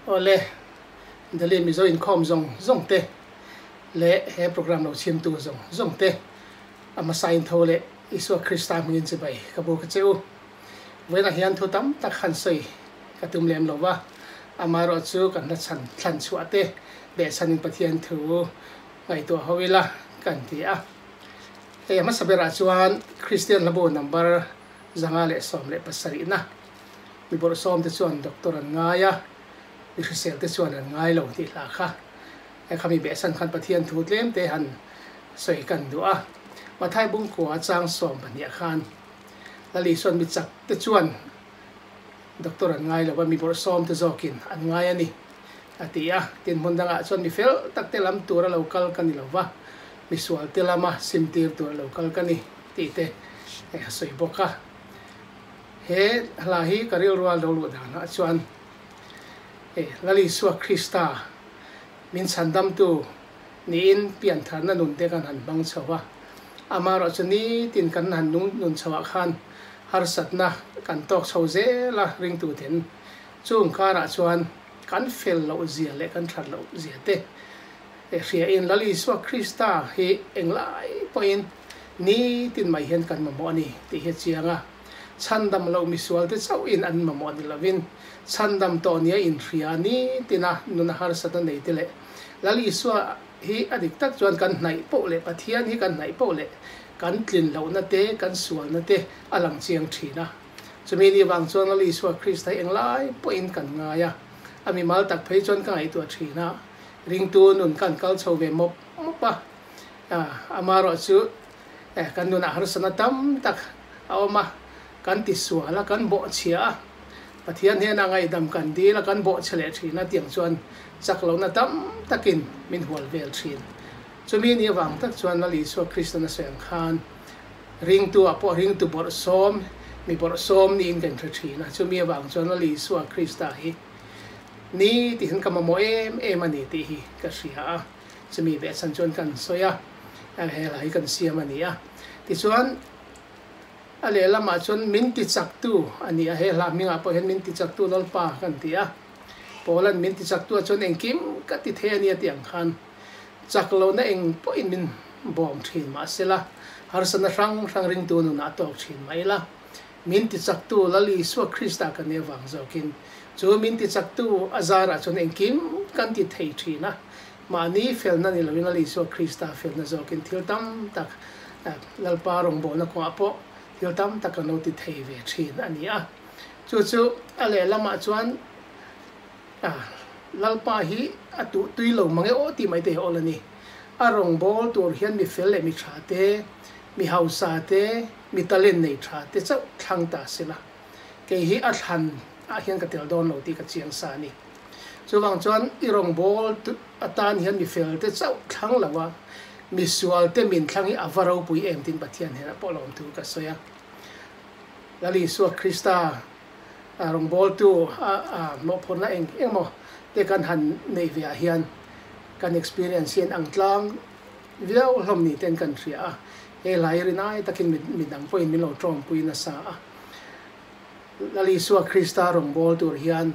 Awle, Delhi Mizo inkhawm zawng zawng te leh he program lo chhimtu zawng zawng te a hmasa in tho leh Isua Krista hmingin chibai ka bu ka che u. Vawiinah hian thu tam tak han sawi ka tum lem lo va, amaherawh chu kan hla chhan thlan chhuah te behchhanin Pathian thu ngaihtuah ho ila kan ti a. Hei a hmasa berah chuan Kristian hlabu number 517 na mi bawrhsawm te chuan doctor an ngai a, mi hrisel te chuan an ngai lo tih hla kha he kha mi behsan khan Pathian thu tlem te han sawi kan duh a. Mathai Bungkua chang 12 ah khan Lali chuan mi chak te chuan doctor an ngai lo a, mi bawrhsawm te zawkin an ngai a ni a ti a. Tin hmun dangah chuan mi fel tak te lam tura lo kal ka ni lo va, mi sual te lama sim tir tura lo kal ka ni tih te a sawi bawk a. He hla hi ka rilrual lo luh danah chuan Lal Isua Krista min chhandamtu niin piantharna nun te kan han hmang chho a, amaherawhchu nitin kan han nung nun chhoah khan harsatna kan tawk chho zel a ringtu ten chung karah chuan kan fel loh zia leh kan that loh zia te hriain Lal Isua Krista hi englai pawhin nitin mai hian kan mamawh a ni tih hi a chiang a. Chhandam loh misual te chauhin an mamawh ni lovin chhandam tawh nia inhria nitina nuna harsatna nei te leh Lal Isua hi a dik tak chuan kan hnaih poh leh Pathian hi kan hnaih poh leh kan tlin lohna te kan sualna te a lang chiang thin a. Chumi ni vang chuan Lal Isua Krista hi englai pawhin kan ngai a, a mimal tak phei chuan ka ngaihtuah thin a, ringtu nun kan kal chho ve mawp mawp a, amaherawh chu kan nunah harsatna tam tak a awm a, kan tisual a, kan bawhchhia a, Pathian hnenah ngaihdam kan dil a, kan bawhchhe leh thin a, tiang chuan chak lohna tam takin min hual vel thin. Chumi ni avang tak chuan Lal Isua Kristan a sawi ang khan ringtu ah pawh ringtu bawrhsawm, mi bawrhsawm niin kan hre thin a, chumi avang chuan Lal Isua Krista hi ni tihin ka mamawh em em a ni tih hi ka hria a, chumi behchhan chuan kan sawi a, he hla hi kan siam a ni a. Tichuan. A lehlamah chuan min tichaktu a ni a, he hla hmingah pawh hian min tichaktu Lalpa kan ti a. Paula'n min tichaktu ah chuan engkim ka ti thei a ni a tih ang khan chak lohna eng pawhin min bawm thin mahsela harsatna hrang hrang ringtu nunah a tawk thin mah ila min tichaktu Lal Isua Krista kan nih avang zawkin chu min tichaktu a zarah chuan engkim kan ti thei thin a, mahni felna ni loin Lal Isua Krista felna zawkin thil tam tak Lalpa rawngbawlna kawngah pawh thil tam tak kan lo ti thei ve thin a ni a. Chu chu a lehlamah chuan Lalpa hi a tuh tui lo mang e aw tih mai te hi awl a ni. A rawngbâwl tur hian mi fel leh mi tha te, mi hausa te, mi talent nei tha te chauh thlang ta se la. Kei hi a thlan ah hian ka tel dawn lo tih ka chiang sa a ni. Chuvang chuan i rawngbâwl atan hian mi fel te chauh thlang lo a, mi sual te min thlang hi a va ropui em tiin Pathian hnenah pawh lawmthu ka sawi a. Lal Isua Krista rawngbawltu a mawhphurhna eng eng emaw te kan han neih ve ah hian kan experience hian ang tlang viau hlawm ni ten kan hria a, he hlai rinai takin mi dang pawhin min lo tawngpui nasa a. Lal Isua Krista rawngbâwl tur hian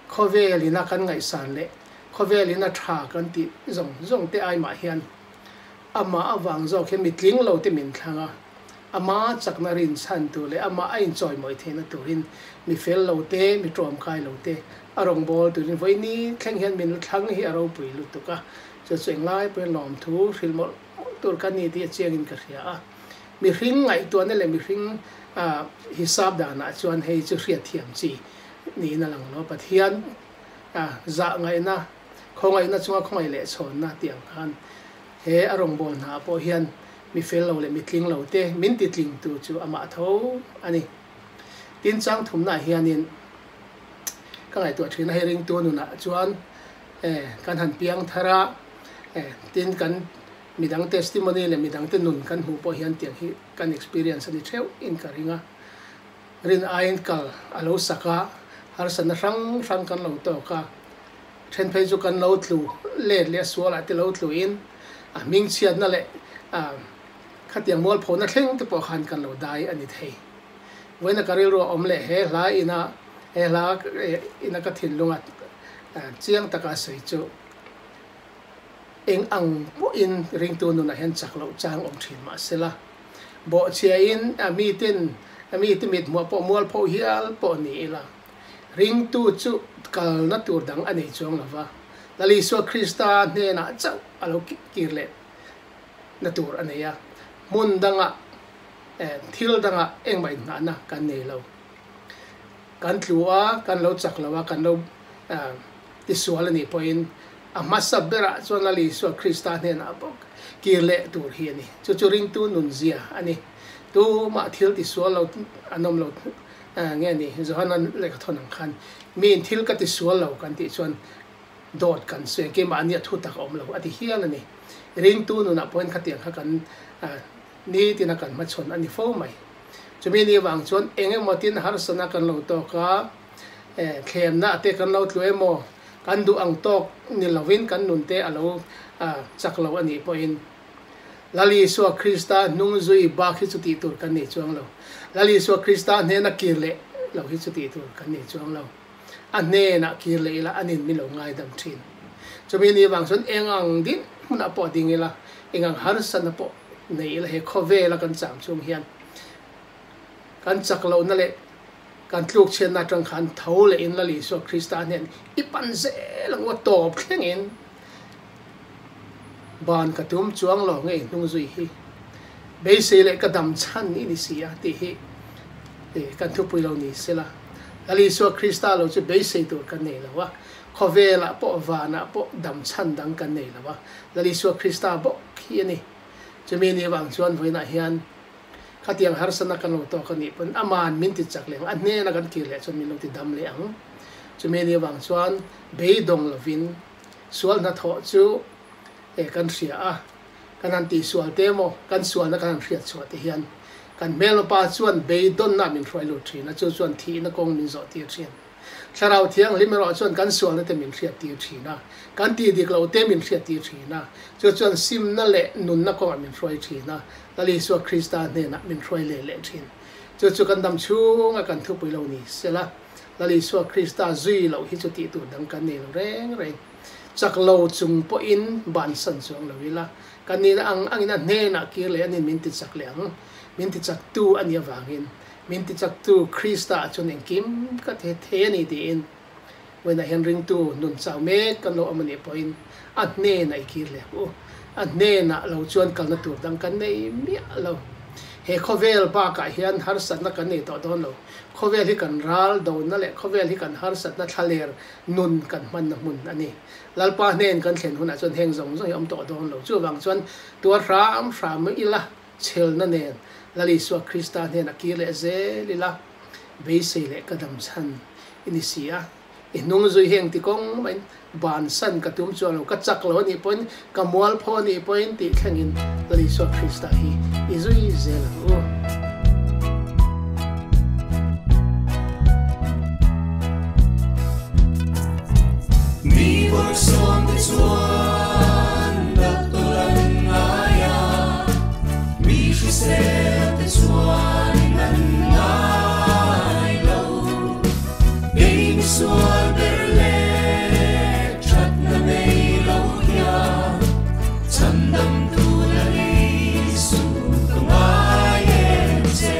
khawvel ina kan ngaihsan leh khawvel ina tha kan tih zawng zawng te ai mah hian amah avang zawk hian mi tling lo te min thlang a, ama chakna rinchhan tur leh amah a inchawimawi theihna turin mi fel lo te, mi tawmkai lo te a rawngbâwl turin vawiini thleng hian min la thlang hi a ropui lutuk a, chu chu englai pawhin lawmthu hrilh mawlh mawlh tur ka ni tih a chiangin ka hria a. Mihring ngaihtuahna leh mihring hisap danah chuan hei chu hriatthiam chi niin a lang lo. Pathian zah ngaihna, khawngaihna chunga khawngaih leh chhawnna tih ang khan he a rawngbâwl hnaah pawh hian mi fel lo leh mi tling lo te min ti tlingtu chu amah tho a ni. Tin, chang thumnaah hianin ka ngaihtuah thin a, hei ringtu nunah chuan kan han piang thar a, tin kan Midang testimony leh midangte nun kan hmuh pawh hian tiang hi kan experience a ni theuh in ka ring a. Rin aiin kal a lo sak a, harsatna hrang hrang kan lo tawk a, then phei chu kan lo tlu let leh a sualah te lo tlu in a hming chhiatna leh khatiang mualphona thleng te pawh khan kan lo dai a ni thei. Vawiina ka rilru a awm leh he hla ina He hla ina ka thinlunga chiang taka a sawi chu eng ang pawhin ringtu nunah hian chak loh chang awm thin mah sela, bawhchhiain miten mite mithmuah pawh mualpho hial pawh ni ila, ringtu chu kalna tur dang a nei chuang lo va, Lal Isua Krista hnenah chauh a lo kir leh na tur a nei a, hmun dangah thil dangah engmah inngahna kan nei lo. Kan tlu a, kan lo chak lo a, kan lo tisual a nih pawhin a hmasa berah chuan Lal Isua Krista hnenah bawk kir leh tur hi a ni. Chu chu ringtu nunzia a ni. Tumah thil tisual lo an awm lo nge ni? Johana lehkha thawn ang khan miin thil ka tisual lo kan tih chuan dawt kan sawi ang, keimahni a thu tak a awm lo a ti hial a ni. Ringtu nunah pawhin khatiang kha kan nitina kan hmachhawn a ni fo mai. Chumi ni avang chuan eng emaw tin harsatna kan lo tawk a, thlemna te kan lo tlu emaw, kan duh ang tawk ni lovin kan nun te a lo chak lo a nih pawhin Lal Isua Krista hnung zui bak hi chu tih tur kan nei chuang lo. Lal Isua Krista hnena kir leh lo hi chu tih tur kan nei chuang lo. A hnenah kir leh ila a nin min lo ngaidam thin. Chumi ni avang chuan eng ang din hmunah pawh ding ila, eng ang harsatna pawh nei ila he khawvela kan cham chung hian kan chak lohna leh kan tluk chhiatna atang khan tho leh in Lal Isua Krista hnen i pan zel ang u a tawp thleng in ban ka tum chuang lo ngei hnung zui hi beisei leh ka dam chhan i ni si a tih hi kan thupui lo ni sela Lal Isua Krista lo chu beisei tur kan nei lo a khawvelah pawh vanah pawh dam chhan dang kan nei lo a Lal Isua Krista bawk hi a ni. Chumi ni avang chuan vawiinah hian khatiang harsatna kan lo tawk a nih pawn aman min ti chak leh ang, a hnena kan kir leh chuan min lo ti dam leh ang. Chumi ni avang chuan beidawng lovin sual hnathawh chu kan hria a, kan han tihsual te emaw kan sualna kan han hriat chhuah te hian kan hmelmapa chuan beidawnna min hruai lut thin a, chu chuan thihna kawng min zawh tir thin. Thlarau Thianghlim erawh chuan kan sualna te min hriattir thin a, kan tih dik loh te min hriattir thin a, chu chuan simna leh nunna kawngah min hruai thin a, Lal Isua Krista hnenah min hruai leh leh thin. Chu chu kan dam chhunga kan thupui lo ni sela, Lal Isua Krista zui loh hi chu tih tur dang kan nei lo reng reng. Chak lo chung pawhin bansan chuang lo ila, kan nihna ang angin a hnenah kir leh anin min ti chak leh ang, min ti chaktu a nih avangin. Min tichaktu Krista ah chuan engkim ka the thei a ni tiin vawiinah hian ringtu nun chau mek kan lo awm a nih pawhin a hnenah i kir leh ang u. A hnenah lo chuan kalna tur dang kan nei miah lo. He khawvel bakah hian harsatna kan nei tawh dawn lo. Khawvel hi kan ral dona leh khawvel hi kan harsatna thlaler nun kan hmanna hmun a ni. Lalpa hnen kan thlen hunah chuan heng zawng zawng hi awm tawh dawn lo. Chuvang chuan tuar hram hram ila. Chhelna nen Lal Isua Krista hnenah kir leh zel ila, beisei leh ka dam chhan i ni si a. I hnung zui hi engti kawng mahin bansan ka tum chuan lo, ka chak lo a nih pawhin, ka mualpho a nih pawhin tih thlengin Lal Isua Krista hi i zui zel ang u. Mi bawrhsawm te chuan doctor an ngai a, mi hrisel te chuan an ngai lo. Kei mi sual ber leh thatna nei lo hian chhandam tu la Isu ka ngai em che.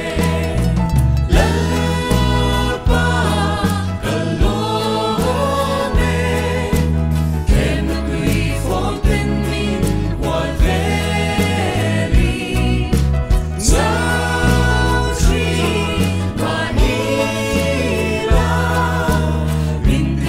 Lalpa ka lawm e, thlemna tui fawm ten min hual vel i, chau thin mahni la min ti.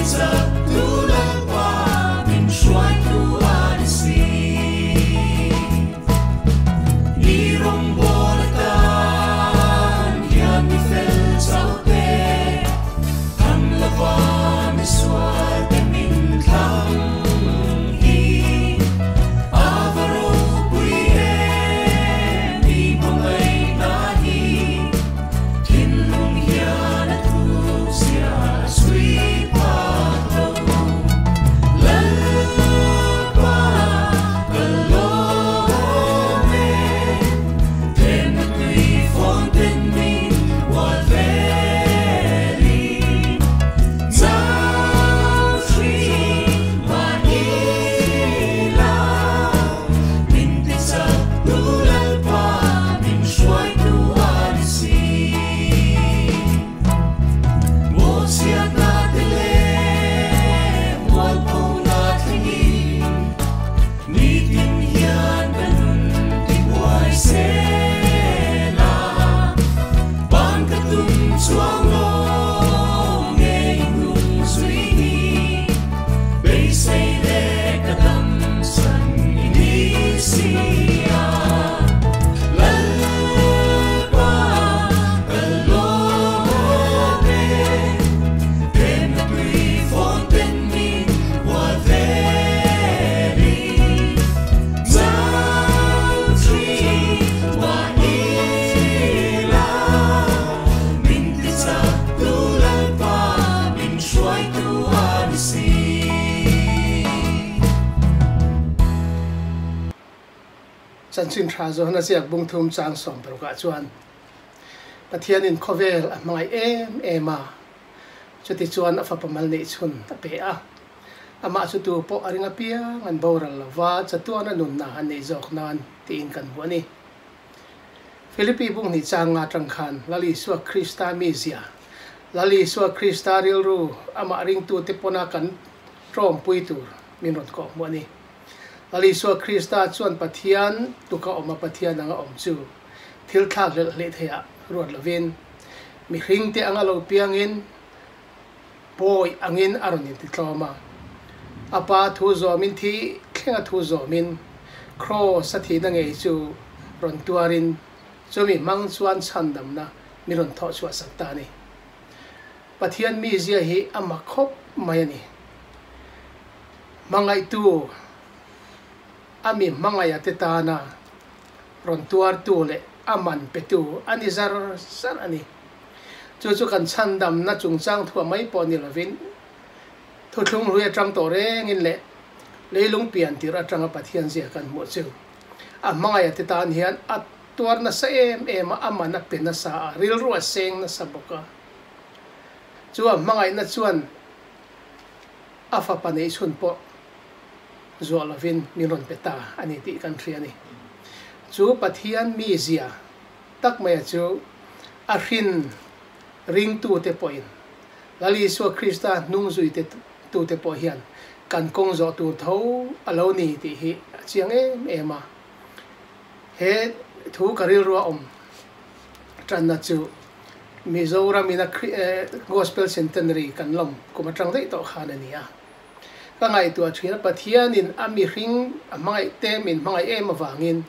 Chhiatna te leh mualphona thlengin nitin hian ka nun ti buai sel a, ban ka tum chuang lo ngei hnung zui ni, beisei leh ka dam chhan i ni si a. Lalpa ka lawm e, Thlemna tui fawn ten min hual velin, Chang thi mah ila, min ti chak tu Lalpa min hruaitu a ni si. Chanchin tha zawhna ziak bung thum chang 60 ah chuan Pathianin khawvel a hmangaih em em a, chuti chuan a fapa mal neih chhun a pe a. Amah chu tu pawh a ring apiang an boral lo va, chatuana nunna an neih zawk nan tiin kan hmu a ni. Philippi bung hnih chang nga atang khan Lal Isua Krista mizia, Lal Isua Krista rilru amah ringtute pawna kan tawmpui tur min rawn kawh hmu a ni. Lal Isua Krista chuan Pathian tuka awm a Pathian anga awm chu thil thlak hlelh hleh theiah ruat lovin, mihringte anga lo piangin pawi angin a rawn intitlawm a. A Pa thu zawmin thi thlenga thu zawmin Kraws a thihna ngei chu rawn tuarin chumi hmang chuan chhandamna mi rawn thawh chhuah sak ta a ni. Pathian mizia hi a mak khawp mai a ni. Hmangaihtu a mi hmangaiha te tana rawn tuartu leh a man petu a ni zar zar a ni. Chu chu kan chhandamna chungchang thuah mai pawh ni lovin thuthlung hlui atang tawh rengin leh leilung pian tirh atanga Pathian zia kan hmuh chu a hmangaiha te tan hian a tuar nasa em em a, a man a pe nasa a, rilru a seng nasa bawk a. Chu a hmangaihna chuan a fapa neih chhun pawh zuah lovin min rawn pe ta a ni tih kan hria a ni. Chu Pathian mizia tak maia chu a hrin ringtute pawhin Lal Isua Krista hnung zuite tute pawh hian kan kawng zawh tur tho a lo ni tih hi a chiang em em a. He thu ka rilrua awm tanna chu Mizoram ina Gospel Centenary kan lawm kum atang daih tawh khan a ni a. Ka ngaihtuah thin a, Pathianin a mihring a hmangaih te min hmangaih em avangin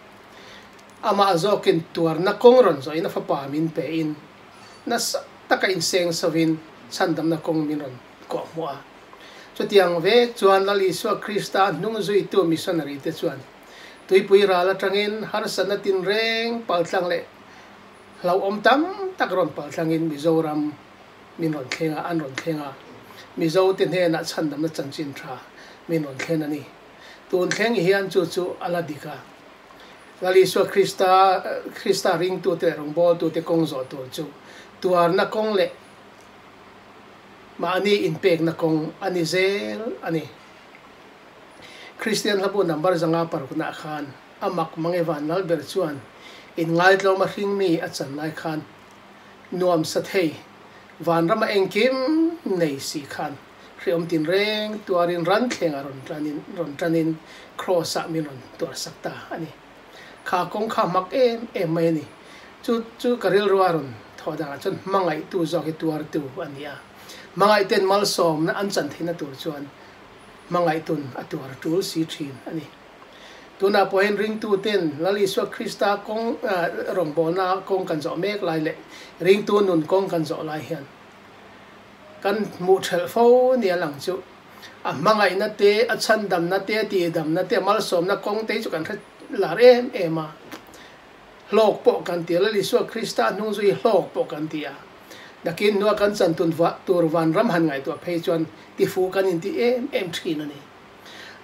amah zawkin tuarna kawng rawn zawhin a fapa min pein nasa taka inseng sovin chhandamna kawng min rawn kawhhmuh a. Chutiang vek chuan Lal Isua Krista hnung zuitu missionary te chuan tuipui ral atangin harsatna tinreng paltlang leh Hlauhawm tam tak rawn pal thlangin Mizoram min rawn thleng a, an rawn thleng a. Mizote hnenah chhandamna chanchin tha min rawn thlen a ni. Tun thleng hian chu chu a la dik a. Lal Isua Krista, Krista ringtute leh rawngbawltute kawng zawh tur chu tuarna kawng leh mahni inpekna kawng a ni zel a ni. Kristian hlabu number 506 khan A mak mange van lal ber chuan inngaitlawm a hring mi a chan lai khan nuam sa thei vanrama engkim nei si khan hreawm tinreng tuarin ran thleng a rawn tanin rawn tanin kraws ah min rawn tuar sak ta a ni. Kha kawng kha mak em em mai a ni. Chu chu ka rilru a rawn thawh danah chuan hmangaihtu zawk hi tuartu a ni a. Hmangaihten malsawmna an chan theihna tur chuan hmangaihtun a tuar tul si thin a ni. Tunah pawh hian ringtuten Lal Isua Krista kawng rawngbawlna kawng kan zawh mek lai leh ringtu nun kawng kan zawh lai hian kan hmuh thelh fo nia lang chu a hmangaihna te, a chhandamna te, a tihdamna te, a malsawmna kawng te hi chu kan hre lar em em a. Hlawk pawh kan ti a, Lal Isua Krista hnung zui hlawk pawh kan ti a. Nakin hnua kan chantun tur vanram han ngaihtuah phei chuan tifuh kan inti em em thin a ni.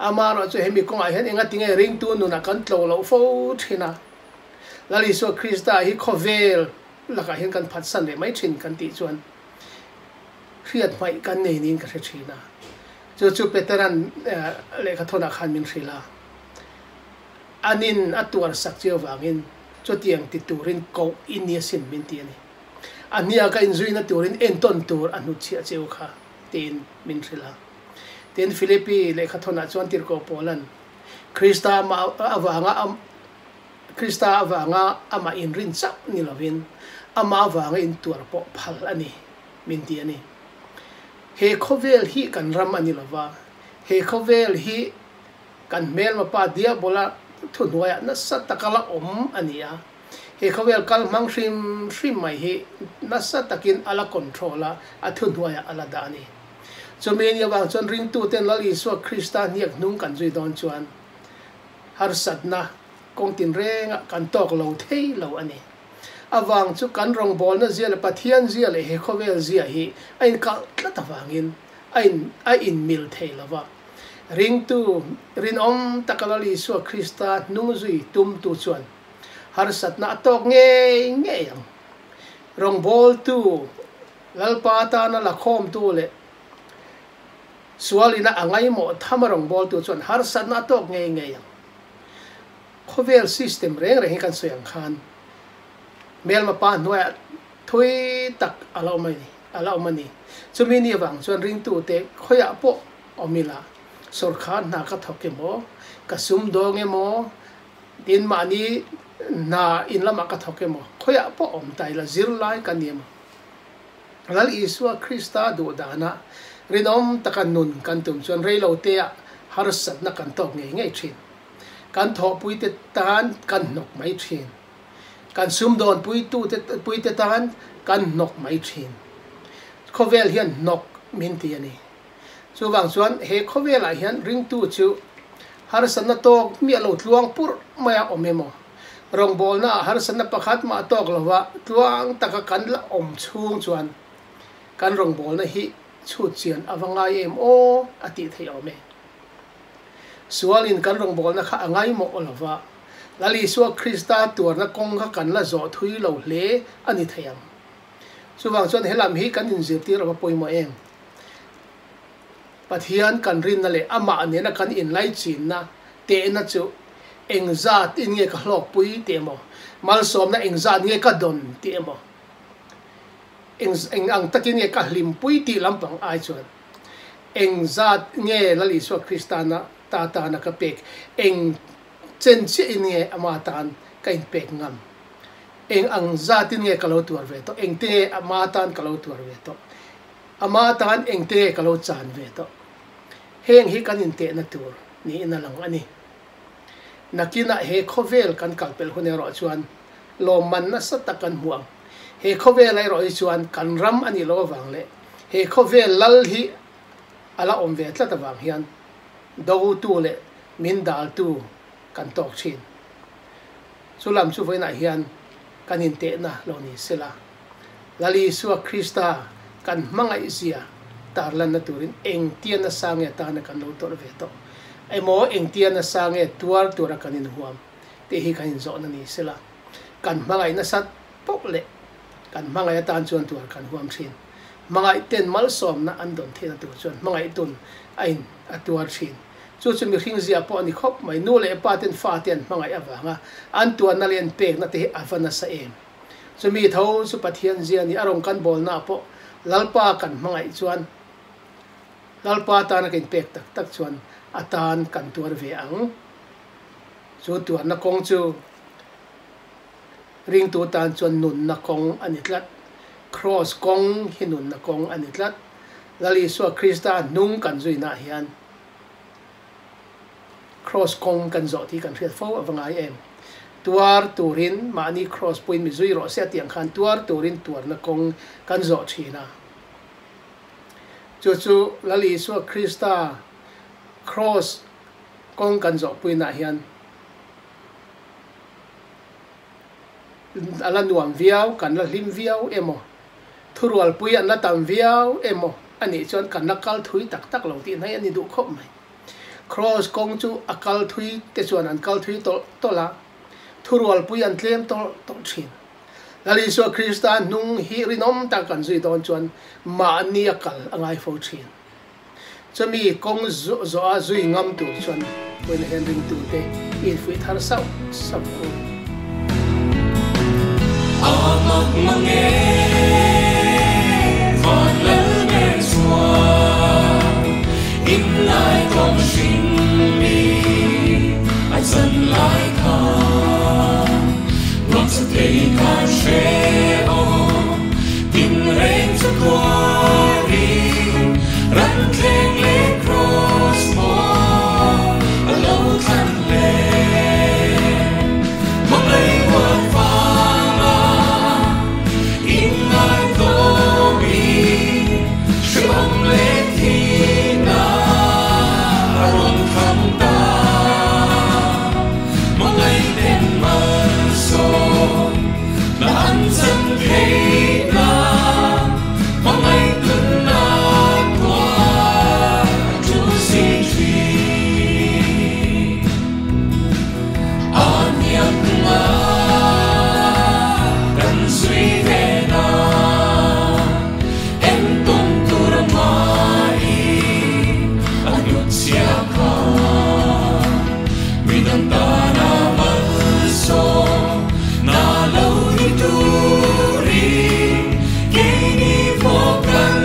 Amaherawh chu hemi kawngah hian enga tinge ringtu nunah kan tlo loh fo thin a, Lal Isua Krista hi khawvel lakah hian kan phatsan leh mai thin kan tih chuan hriat hmaih kan nei niin ka hre thin a. Chu chu Petera'n lehkha thawnah khan min hrilh a, anin a tuar sak chiau vangin chutiang ti turin koh i ni asin min ti a ni. A hniaka inzuina turin entawn tur a hnutchhiah cheu kha, tiin min hrilh a. Tin, Philippi lehkhathawnah chuan Tirhkoh Paula'n Krista avanga Krista avanga amah inrin chauh ni lovin amah avanga intuar pawh phal a ni, min ti a ni. He khawvel hi kan ram a ni lova, he khawvel hi kan hmelma pa Diabola thuhnuaiah nasa taka la awm a ni a. He khawvel kal hmang hrim hrim mai hi nasa takin a la control a, a thuhnuaiah a la dah a ni. Chumi ni avang chuan ringtuten Lal Isua Krista hniak hnung kan zui dawn chuan harsatna kawng tinrengah kan tawk lo thei lo a ni. Avang chu kan rawngbawlna zia leh Pathian zia leh he khawvel zia hi a inkalh tlat avangin a in a inmil thei lo va. Ringtu rinawm taka Lal Isua Krista hnung zui tumtu chuan harsatna a tawk ngei ngei ang. Rawngbawltu Lalpa tana la khawmtu leh sualina a ngaimawh tham a rawngbawltu chuan harsatna a tawk ngei ngei ang. Khawvel system reng reng hi kan sawi ang khan hmelma pa hnuaiah thui tak a la awm a ni, a la awm a ni. Chumi ni avang chuan ringtute khawiah pawh awm ila, sawrkhar hna ka thawk emaw, ka sumdawng emaw, Tin, mahni hna in lamah ka thawk emaw, khawiah pawh awm ta ila, zirlai ka ni emaw, Lal Isua Krista duh dana rinawm taka nun kan tum chuan reiloteah harsatna kan tawk ngei ngei thin. Kan thawhpuite tan kan hnawk mai thin. Kan sumdawnpuitute puite tan kan hnawk mai thin. Khawvel hian hnawk min ti a ni. Chuvang chuan he khawvelah hian ringtu chu harsatna tawk miah lo tluang purh mai a awm emaw? Rawngbawlnaah harsatna pakhat mah tawk lova tluang taka kan la awm chhung chuan kan rawngbawlna hi chhut chian a va ngai em aw a tih theih awm e. Sualin kan rawngbawlna kha a ngaimawh lova Lal Isua Krista tuarna kawng kha kan la zawh thui lo hle a ni thei ang. Chuvang chuan helam hi kan inzirtir a va pawimawh em? Pathian kan rinna leh amah nena kan inlaichinna tehna chu engzat in nge ka hlawkpui tih emaw, malsawmna engzat nge ka dawn tih emaw, eng eng ang takin nge ka hlimpui tih lampang ai chuan engzat nge Lal Isua Kristana ta tana ka pek, eng chen chiah in nge ama tan ka inpek ngam, eng ang zatin nge ka lo tuar ve tawh, engte nge ama tan ka lo tuar ve tawh. Ama tan engte ka lo chan ve tawh. Heng hi kan intehna tur niin a lang a ni. Nakinah he khawvel kan kalpelh hun erawh chuan lawmman nasa tak kan hmu ang. He khawvel erawh hi chuan kan ram a nih loh avang leh he khawvel lal hi a la awm ve tlat avang hian dotu leh min daltu kan tawk thin. Chu lam chu vawiinah hian kan intehna lo ni sela. Lal Isua Krista kan hmangaihzia tarlanna turin engtia nasa nge tana kan lo tawrh ve tawh emaw engtia nasa nge tuar tura kan inhuam tih hi kan inzawhna ni sela, kan hmangaih nasat poh leh kan hmangaih atan chuan tuar kan huam thin. Hmangaihten malsawmna an dawn theihna tur chuan hmangaihtun a in a tuar thin. Chu chu mihring zia pawh a ni khawp mai. Nu leh pa ten fate an hmangaih avanga an tuarna leh an pekna te hi a va nasa em? Chumi tho chu Pathian zia ni a rawn kan bawlnaah pawh Lalpa kan hmangaih chuan Lalpa tana ka inpek tak tak chuan a tan kan tuar ve ang. Chu tuarna kawng chu ringtu tan chuan nunna kawng a ni tlat. Kraws kawng hi nunna kawng a ni tlat. Lal Isua Krista hnung kan zuinaah hian Kraws kawng kan zawh tih kan hriat fo a va ngai em? Tuar turin mahni kraws puiin mi zui rawh se a tih ang khan tuar turin tuarna kawng kan zawh thin a. Chu chu Lal Isua Krista kraws kawng kan zawh puinah hian a la nuam viau, kan la hlim viau emaw, thurualpui an la tam viau emaw a nih chuan kan la kal thui tak tak lo tih hnai a ni duh khawp mai. Kraws kawng chu a kal thui te chuan an kal thui tawlh tawlh a, thurualpui an tlem tawlh tawlh thin. Lal Isua Krista hnung hi rinawm tak kan zui dawn chuan mahni a kal a ngai fo thin. Chumi kawng zawha zui ngam tur chuan vawiin hian ringtute i infuih thar sauh sauh ang u. A mak mang e. Van lal ber chuan inngaihtlawm hring mi a chan lai kha nuam sa thei khan hre awm tinreng chu tuarin ran thleng leh kraws pawh a lo thlan hle. Hmangaih huat vanga inngaihtlawmin hrehawm leh thihna a rawn thlang ta. Hmangaih ten malsawm na an chan theih nan hmangaih tunna tuar a tul si thin. A hniak nga kan zui ve nan entawn tur a hmain a hnutchhia kha. Midang tana malsawm na lo ni turin keini pawh kan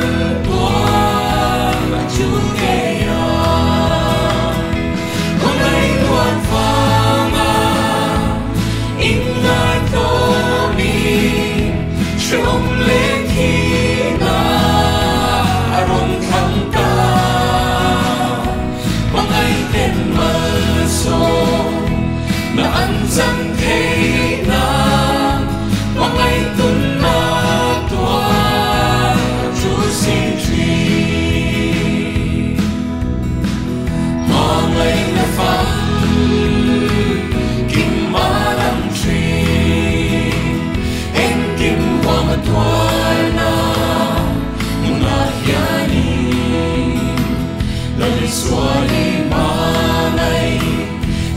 tuar a tul ngei a. Hmangaih luat vanga inngaihtlawmin hrehawm leh thihna a rawn thlang ta. Hmangaih ten malsawm na an chan theih nan hmangaih tunna tuar a tul si thin. Hmangaihna fam kim a lang thin, engkim huam a tuarna hmunah hianin Lal Isuali hmangaih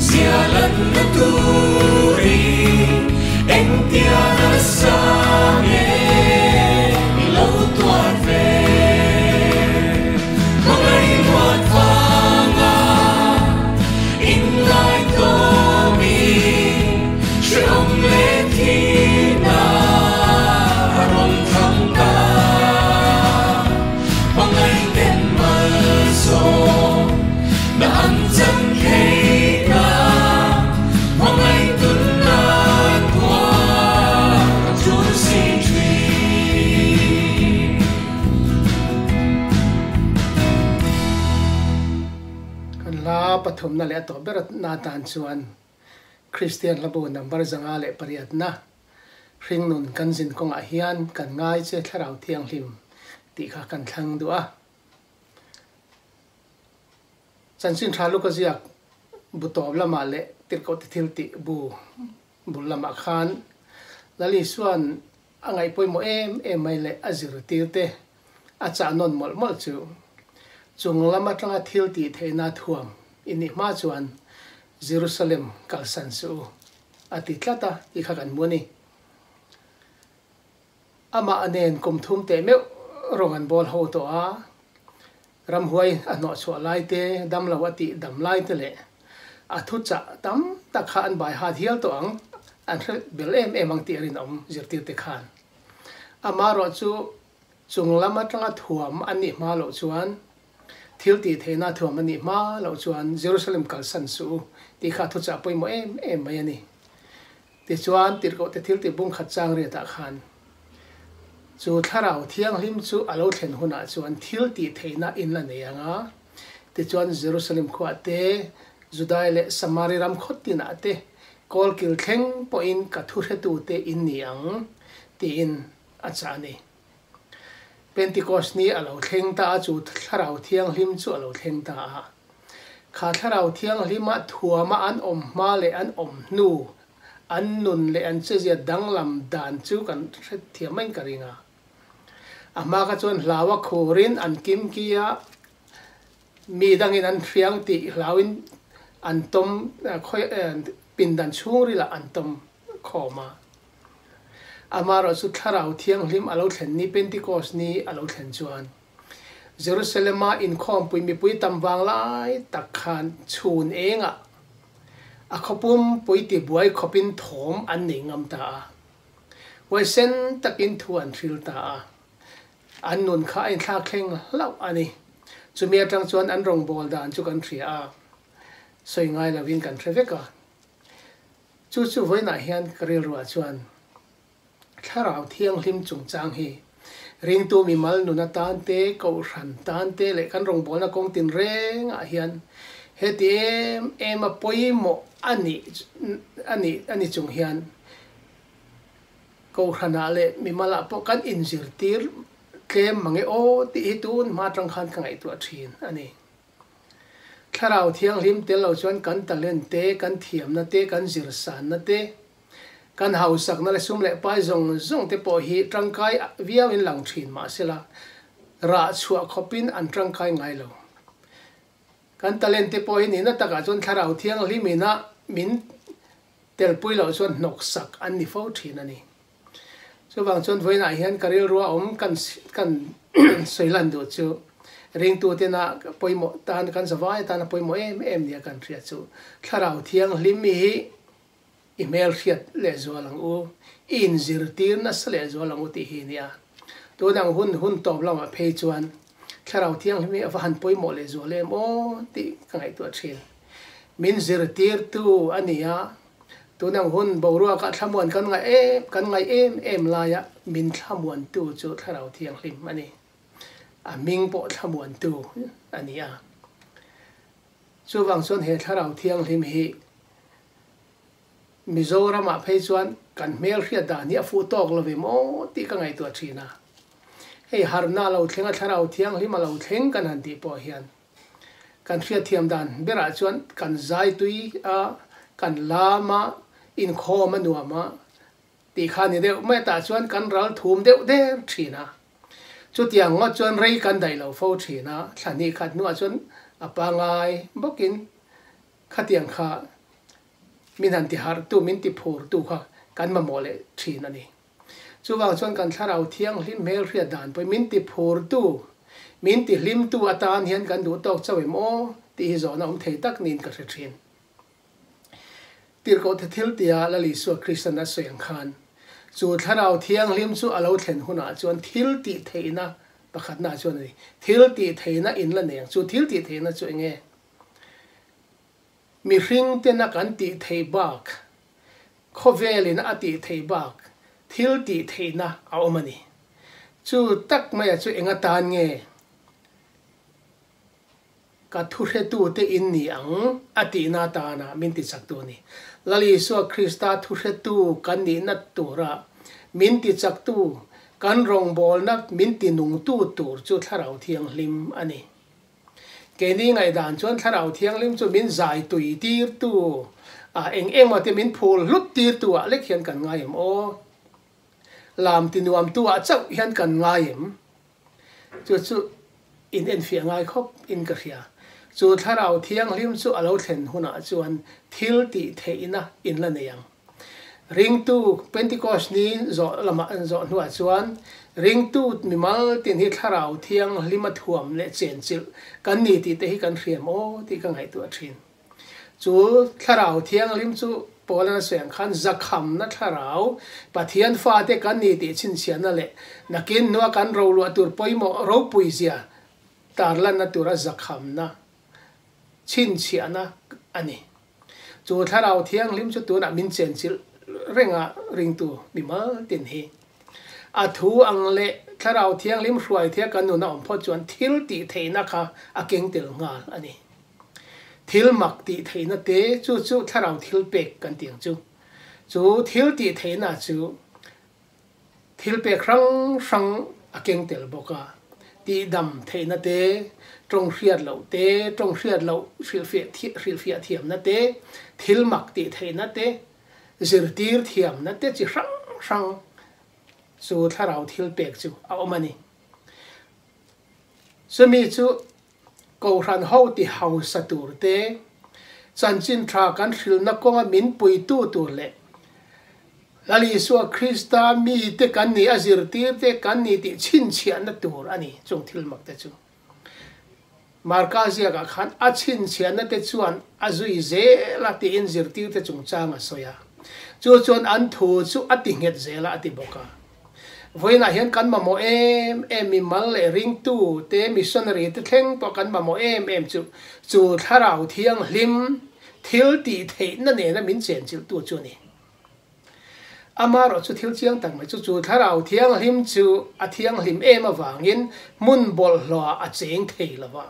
zia lanna turin engtia nasa nge i lo tuar ve. Hmangaih luat vanga inngaihtlawmin hrehawm leh thihna a rawn thlang ta. Hmangaih ten malsawm na an chan theih nan hmangaih tunna tuar a tul si thin. Kan hla pathumna leh a tawp ber na tan chuan Kristian hlabu number 508 na hringnun kan zin kawngah hian kan ngai che thlarau thianghlim tih kha kan thlang duh a. Chanchin tha luka ziak bu tawp lamah leh tirhkoh ti thil tih bu bul lamah khan Lal Isua'n a ngaih pawimawh em em mai leh a zirtir te a chah nawn mawlh mawlh chu chung lam atanga thil tih theihna thuam i nih hma chuan Jerusalem kalsan suh u a ti tlat a tih kha kan hmu a ni. Amah nen kum thum teh meuh rawng an bawl ho tawh a, ramhuai a hnawh chhuah lai te, damlo a tih dam lai te leh a thu chah tam tak kha an bai hat hial tawh ang, an hre bel em em ang tih a rinawm zirtir te khan. Amaherawh chu chung lam atanga thuam an nih hma loh chuan, thil tih theihna thuam an nih hma loh chuan Jerusalem kalsan suh u tih kha a thuchah pawimawh em em mai a ni. Tichuan, tirhkoh te thil tih bung khat chang riatah khan chu Thlarau Thianghlim chu a lo thlen hunah chuan thil tih theihna in la nei ang a. Tichuan, Jerusalem khuah te, Judai leh Samari ram khaw tinah te, kawlkil thleng pawhin ka thuhretute in ni ang, tiin a chah a ni. Pentecost ni a lo thleng ta a, chu Thlarau Thianghlim chu a lo thleng ta a. Kha Thlarau Thianghlima thuama an awm hma leh an awm hnu, an nun leh an chezia danglam dan chu kan hrethiam maiin ka ring a. A hma kha chuan hlaua khurin an kimki a, mi dangin an hriang tih hlauin an tawm khawi pindan chhungrilah an tawm khawm a. Amaherawh chu Thlarau Thianghlim a lo thlen ni, Pentecost ni a lo thlen chuan Jerusalem-a inkhawmpui mipui tam vang lai tak khan chhun engah a khawpum pui tibuai khawpin thawm an nei ngam ta a. Huaisen takin thu an hril ta a, an nun kha a inthlak thleng hlauh a ni. Chumi atang chuan an rawngbâwl dan chu kan hria a, sawi ngai lovin kan hre vek a. Chu chu vawiinah hian ka rilruah chuan Thlarau Thianghlim chungchang hi ringtu mimal nun atan te, kohhran tan te leh kan rawngbawlna kawng tinrengah hian heti em em a pawimawh a nih a nih a ni chung hian kohhranah leh mimalah pawh kan inzirtir tlem mange aw tih hi tun hma atang khan ka ngaihtuah thin a ni. Thlarau Thianghlim tel lo chuan kan talent te, kan thiamna te, kan zirsanna te, kan hausakna leh sum leh pai zawng zawng te pawh hi tangkai viauin lang thin mahsela rah chhuah khawpin an tangkai ngai lo. Kan talent te pawh hi nihna takah chuan Thlarau Thianghlim ina min telpui loh chuan hnawksak an ni fo thin a ni. Chuvang chuan vawiinah hian ka rilrua awm kan kan sawi lan duh chu ringtu tena pawimawh tan kan zavai atana pawimawh em em nia kan hriat chu Thlarau Thianghlim hi i hmelhriat lehzual ang u, i inzirtir nasa lehzual ang u tih hi nia. Tunang hun hun tawp lamah phei chuan Thlarau Thianghlim hi a va han pawimawh lehzual em aw tih ka ngaihtuah thin. Min zirtirtu a ni a, Tunang hun boruakah thlamuan kan ngaih em kan ngaih em em laia min thlamuantu chu Thlarau Thianghlim a ni. A hming pawh thlamuantu a ni a. Chuvang chuan he Thlarau Thianghlim hi Mizoramah phei chuan kan hmelhriat dan hi a fuh tawk lo ve maw tih ka ngaihtuah thin a. Hei harhna a lo thleng a, Thlarau Thianghlim a lo thleng kan han tih pawh hian Kan hriatthiam dan berah chuan kan zai tui a, kan lam a, inkhawm a nuam a tih kha ni deuh mai tah chuan kan ral thum deuh der thin a. Chutiang ngawt chuan rei kan daih lo fo thin a, thla hnih khat hnuah chuan a pangai bawkin khatiang kha min han ti harhtu, min ti phurtu kha kan mamawh leh thin a ni. Chuvang chuan kan thlarau thianghlim hmelhriat dan pawhin min ti phurtu, min ti hlimtu atan hian kan duh tawk chauh em aw tih hi zawhna awm thei tak niin ka hre thin. Tirhkoh the thil tia Lal Isua Kristan a sawi ang khan, chu thlarau thianghlim chu a lo thlen hunah chuan thil tih theihna pakhatna chuan a ni. Thil tih theihna in la nei ang. Chu thil tih theihna chu eng nge? Mihring tena kan tih theih bak Khawvelin a tih theih bak thil tih theihna a awm a ni. Chu tak maia chu eng atan nge ka thuhretute in ni ang a tihna atana min tichaktu a ni. Lal Isua Krista thuhretu kan nihna tura min tichaktu, kan rawngbawlna min tinungtu tur chu Thlarau Thianghlim a ni. Keini ngaihdan chuan Thlarau Thianghlim chu min zai tui tirtu ah eng eng te min phul hlut tirtu ah lek hian kan ngai em aw? Lam ti nuam tu ah chauh hian kan ngai em? Chu chu in enfiah ngai khawp in ka hria. Chu Thlarau Thianghlim chu a lo thlen hunah chuan thil tih theihna in la nei ang. Ringtu Pentecost ni zawh lamah an zawh hnuah chuan ringtu mimal tin hi Thlarau Thianghlim a thuam leh chenchilh kan ni tih te hi kan hriam aw tih ka ngaihtuah thin. Chu Thlarau Thianghlim chu Paul-an a sawi ang khan zakhamna thlarau Pathian fate kan ni tih chhinchhiahna leh nakin hnua kan roluah tur pawimawh ropuizia tarlanna tura zakhamna chhinchhiahna a ni. Chu Thlarau Thianghlim chu tunah min chenchilh reng a ringtu mimal tin hi. A thu ang leh Thlarau Thianghlim hruai thia kan nun a awm phawt chuan thil tih theihna kha a keng tel nghal a ni. Thil mak tih theihna te chu chu Thlarau thil pek kan ti ang chu. Chu thil tih theihna chu Thil pek hrang hrang a keng tel bawk a, tihdam theihna te, tawng hriat loh te, tawng hriat loh hrilhfiah thiamna te, thil mak tih theihna te, zirtir thiamna te chi hrang hrang chu thlarau thil pek chu a awm a ni. Chumi chu Kohhran ho ti hausa tur te, chanchin tha kan hrilhna kawnga min puitu tur leh Lal Isua Krista mite kan nih a zirtir te kan ni tih chhinchhiahna tur a ni chung thil mak te chu. Marka ziakah khan a chhinchhiahna te chuan a zui zel a tiin zirtir te chungchang a sawi a. Chu chuan an thu chu a ti nghet zel a, a ti bawk a. Vawiinah hian kan mamawh em em mimal leh ringtu te, missionary te thleng pawh kan mamawh em em chu, chu Thlarau Thianghlim thil tih theihna nena min chenchilhtu chu a ni. Amaherawh chu thil chiang tak mai chu chu Thlarau Thianghlim chu a thianghlim em avangin hmun bawlhhlawhah a cheng thei lo va.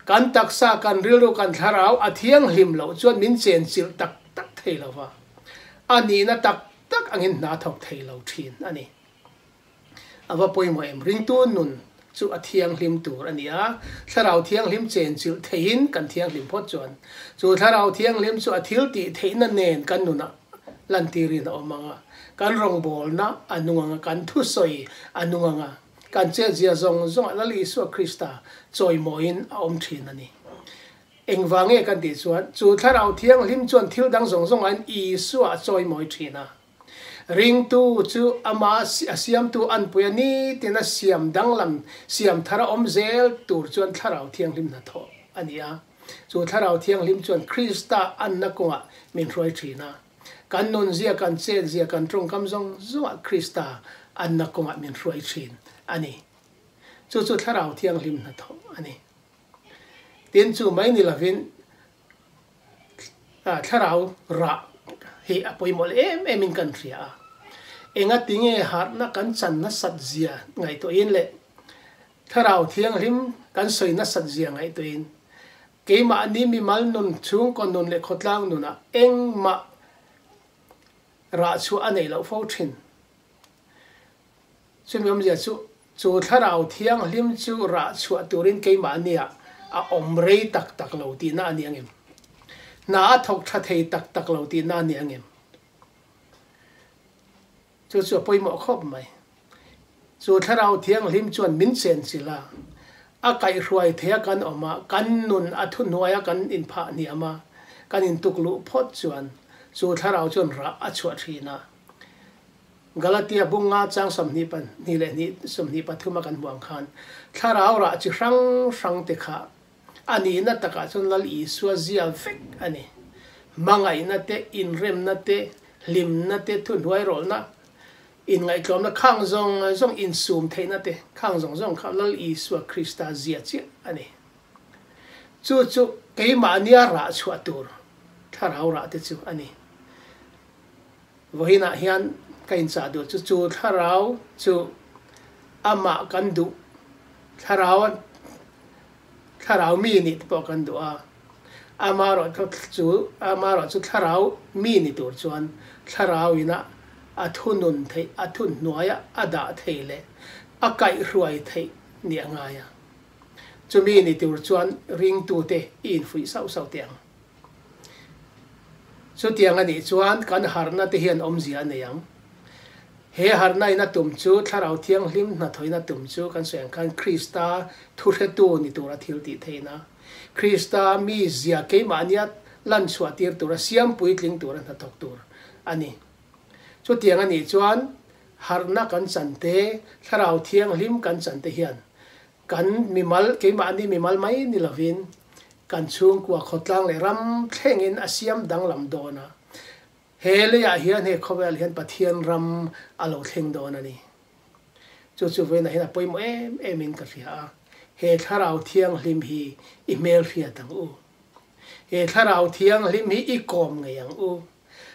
Kan taksa, kan rilru, kan thlarau a thianghlim loh chuan min chenchilh tak tak thei lo va, a nihna tak tak angin hna thawk thei lo thin a ni. A va pawimawh em? Ringtu nun chu a thianghlim tur a ni a, thlarau thianghlim chenchilh theihin kan thianghlim phawt chuan chu thlarau thianghlim chu a thil tih theihna nen kan nunah lantirin a awm ang a, kan rawngbawlna a nung ang a, kan thusawi a nung ang a. Kan chetzia zawng zawngah Lal Isua Krista chawimawiin a awm thin a ni. Engvang nge kan tih chuan, chu Thlarau Thianghlim chuan thil dang zawng zawngah Isua a chawimawi thin a. Ringtu chu ama a siamtu anpui a ni tiin a siam danglam, siam thar a awm zel tur chuan Thlarau Thianghlim hnathawh a ni a. Chu Thlarau Thianghlim chuan Krista anna kawngah min hruai thin a. Kan nunzia, kan chetzia, kan tawngkam zawng zawngah Krista anna kawngah min hruai thin a ni. Chu chu Thlarau Thianghlim hnathawh a ni. Tin, chu mai ni lovin Thlarau rah hi a pawimawh leh em emin kan hria a. Engatinge harhna kan chan nasat zia ngaihtuahin leh Thlarau Thianghlim kan sawi nasat zia ngaihtuahin Keimahni mimal nun, chhungkaw nun leh khawtlang nunah engmah rah chhuah a neih loh fo thin. Chumi awmzia chu, chu thlarau thianghlim chu rah chhuah turin keimahniah a awm rei tak tak lo tihna a ni angem? Hna a thawk tha thei tak tak lo tihna a ni angem? Chu chu a pawimawh khawp mai. Chu Thlarau Thianghlim chuan min chenchilh a, a kaihhruai thei a kan awm a, kan nun a thuhnuai a kan inphah hniam a, kan intukluh phawt chuan chu Thlarau chuan rah a chhuah thin a. Galatia bunga chang 22 leh hnih 23 a kan hmuh ang khan Thlarau rah chi hrang hrang te kha a nihna takah chuan Lal Isua zia vek a ni. Hmangaihna te, inremna te, hlimna te, thuhnuai rawlhna, inngaihtlawmna khang zawng zawng, insum theihna te khang zawng zawng kha Lal Isua Krista zia chiah a ni. Chu chu keimahnia rah chhuah tur thlarau rah te chu a ni. Vawiinah hian ka inchah duh chu chu thlarau chu amah kan duh thlarau thlarau mi nih te pawh kan duh a, amaherawh chu amaherawh chu thlarau mi ni tur chuan thlarau ina a thunun theih a thunhnuaia a dah thei leh a kaihhruai theih nih a ngai a, chumi ni tur chuan ringtute i infuih sauh sauh teh ang. Chutiang a nih chuan kan harhna te hian awmzia a nei ang. He harhna in a tum chu Thlarau Thianghlim hnathawhin a tum chu kan sawi ang khan Krista thuhretu ni tura thil tih theihna, Krista mizia keimahnia lan chhuah tir tura siam puitling tura hnathawk tur a ni. Chutiang a nih chuan harhna kan chan te, Thlarau Thianghlim kan chan te hian Kan mimal, keimahni mimal mai ni lovin kan chhungkua khawtlang leh ram thlengin a siam danglam dawn a. He leiah hian he khawvel hian Pathian ram a lo thleng dawn a ni. Chu chu vawiinah hian a pawimawh em emin ka hria a, he Thlarau Thianghlim hi i hmelhriat ang u. He Thlarau Thianghlim hi i kawm ngei ang u.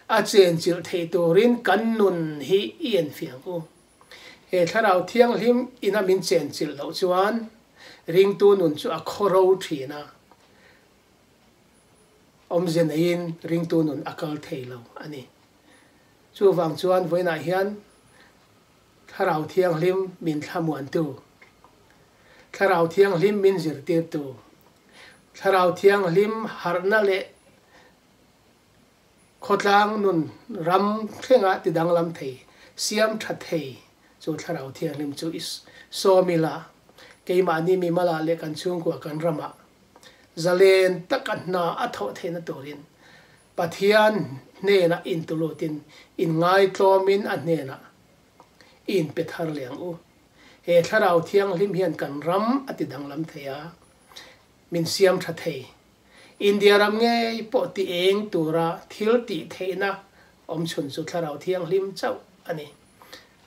A chenchilh theih turin kan nun hi i enfiah ang u. He Thlarau Thianghlim ina min chenchilh loh chuan ringtu nun chu a khawro thin a, awmze neiin ringtu nun a kal thei lo a ni. Chuvang chuan vawiinah hian Thlarau Thianghlim min thlamuantu, Thlarau Thianghlim min zirtirtu, Thlarau Thianghlim harhna leh Khawtlang nun ram thlenga ti danglam thei, siam tha thei chu Thlarau Thianghlim chu i sawm ila, keimahni mimalah leh kan chhungkua kan ramah zalen taka hna a thawh theihna turin Pathian hnenah intulutin inngaitlawmin a hnenah i inpe thar leh ang u. He Thlarau Thianghlim hian kan ram a ti danglam thei a, min siam tha thei. India ram ngei pawh ti eng tura thil tih theihna awm chhun chu Thlarau Thianghlim chauh a ni.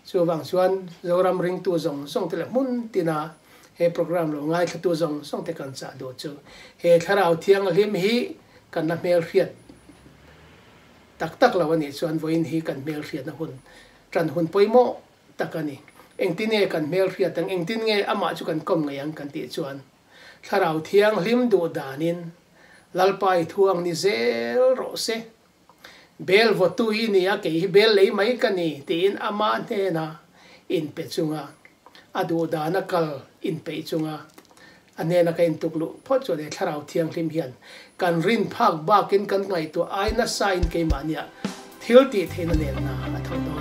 Chuvang chuan Zoram ringtu zawng zawng te leh hmun tina he program lo ngaithlatu zawng zawng te kan chah duh chu he Thlarau Thianghlim hi kan la hmelhriat tak tak lo a nih chuan vawiin hi kan hmelhriatna hun tan hun pawimawh tak a ni. Engtin nge kan hmelhriat ang, engtin nge amah chu kan kawm ngei ang kan tih chuan Thlarau Thianghlim duh danin Lalpa i thu ang ni zel rawh se. Bel vawtu i ni a, kei hi bel lei mai ka ni tiin ama hnena inpe chunga a duh dana kal inpeih chunga a hnena ka intuk luh phawt chuan he Thlarau Thianghlim hian kan rin phak bakin kan ngaihtuah ai nasa in keimahniah thil tih theihna nenna a tho dawn.